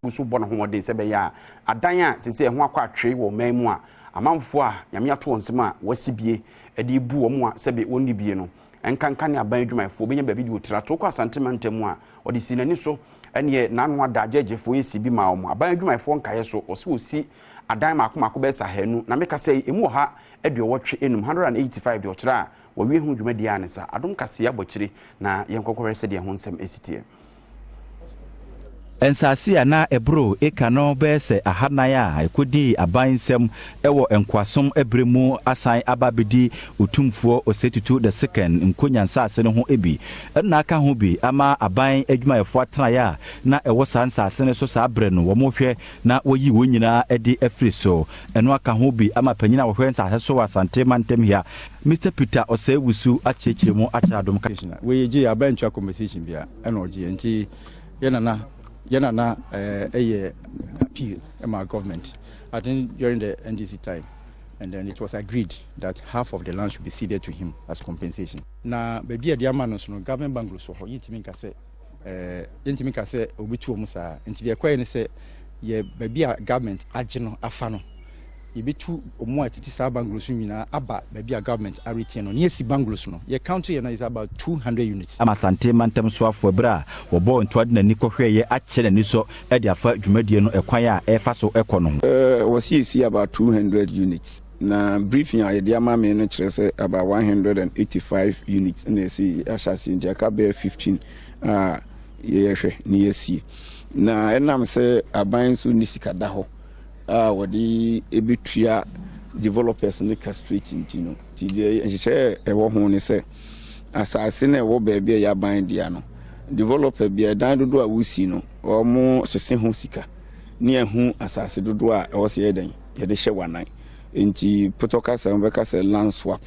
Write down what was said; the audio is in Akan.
Ɔgu so bɔ ne ho mmɔden sɛ ɛbɛyɛ a adan a seesei ɛho akɔ atwere wɔ ɔman mu a amanfoɔ a Nyame ato wɔn nsam a wɔasi bie de rebu wɔn a sɛbe wɔnni bie no nkanka ne aban adwumayɛfoɔ bɛnya baabi de wɔtiri ato. Wokɔ Asante mantam mu a, ɔde sii n'ani so ɛneɛ n'ano ada agyɛgyefoɔ yɛsi bi maa wɔn. Aban adwumayɛfoɔ nkaeɛ so, ɔse wɔsi adan mmaako mmaako bɛyɛ sɛ 200 na meka sɛ ɛmu 185, 185 deɛ ɔkyerɛ a wɔawie ho dwumadie a ne sa. Adom Kaseɛ abɔ akyire na yɛnkɔkɔhwɛ sɛdeɛ ho nsɛm ɛsi teɛ. Nsase a na ɛboro eka no bɛyɛ sɛ 400 a ɛkɔdii aban nsam wɔ nkoasom berɛ mu asan aba abɛdi Otumfoɔ Osei Tutu the Second nkonya nsase no ho bi na aka ho bi ama aban adwumayɛfoɔ atenaeɛ a na ɛwɔ saa nsase no so saa berɛ no wɔhwɛ na wɔyi wɔn nyinaa de afiri so. Ɛno aka ho bi ama panyin a ɔhwɛ nsase so wɔ Asante mantam ha, Mister Peter Osei Wusu akyerɛkyerɛ mu akyerɛ Adom. Wei yɛgye aban ntua compensation bia ɛna ɔgye nti yɛ nana ɛyɛ appeal ɛma government, I think during the NDC time, and then it was agreed that half of the land should be ceded to him as compensation. Na baabi a yɛde ama no so no, government bungalows wɔ hɔ. Yɛntumi nka sɛ obi tu wɔn saa, nti deɛ ɛkɔyɛ ne sɛ yɛ baabi a government agye no afa no, yɛbɛtu wɔn a tete saa bungalows no nyinaa aba baabi a government aretain no ne yɛsi bungalows no. Yɛ count yɛ no is about 200 units. Ama Asante mantam soafoɔ berɛ a wɔbɔɔ ntoa de n'ani kɔhwɛeɛ akyɛ n'ani so de afa dwumadie no ɛkwan a ɛfa so ɛkɔ no ho. Wɔsi esi about 200 units, na briefing a yɛde ama me no kyerɛ sɛ about 185 units na ɛsi ahyɛ ase, nti aka bɛyɛ 15 a yɛyɛhwɛ ne yɛsie. Na ɛnam sɛ aban nso ne sika da hɔ a wɔde ebetua developers ne ka straight nti no, nti deɛ nhyehyɛ ɛwɔ ho ne sɛ asase no ɛwɔ baabi a ɛyɛ aban dea no, developer bi ɛdan dodoɔ a wosi no, wɔn sese ho sika ne ɛho asase dodoɔ a ɛwɔ sɛ yɛdɛn yɛde hyɛ wanan, nti potɔ kasa wɔbɛka sɛ land swap.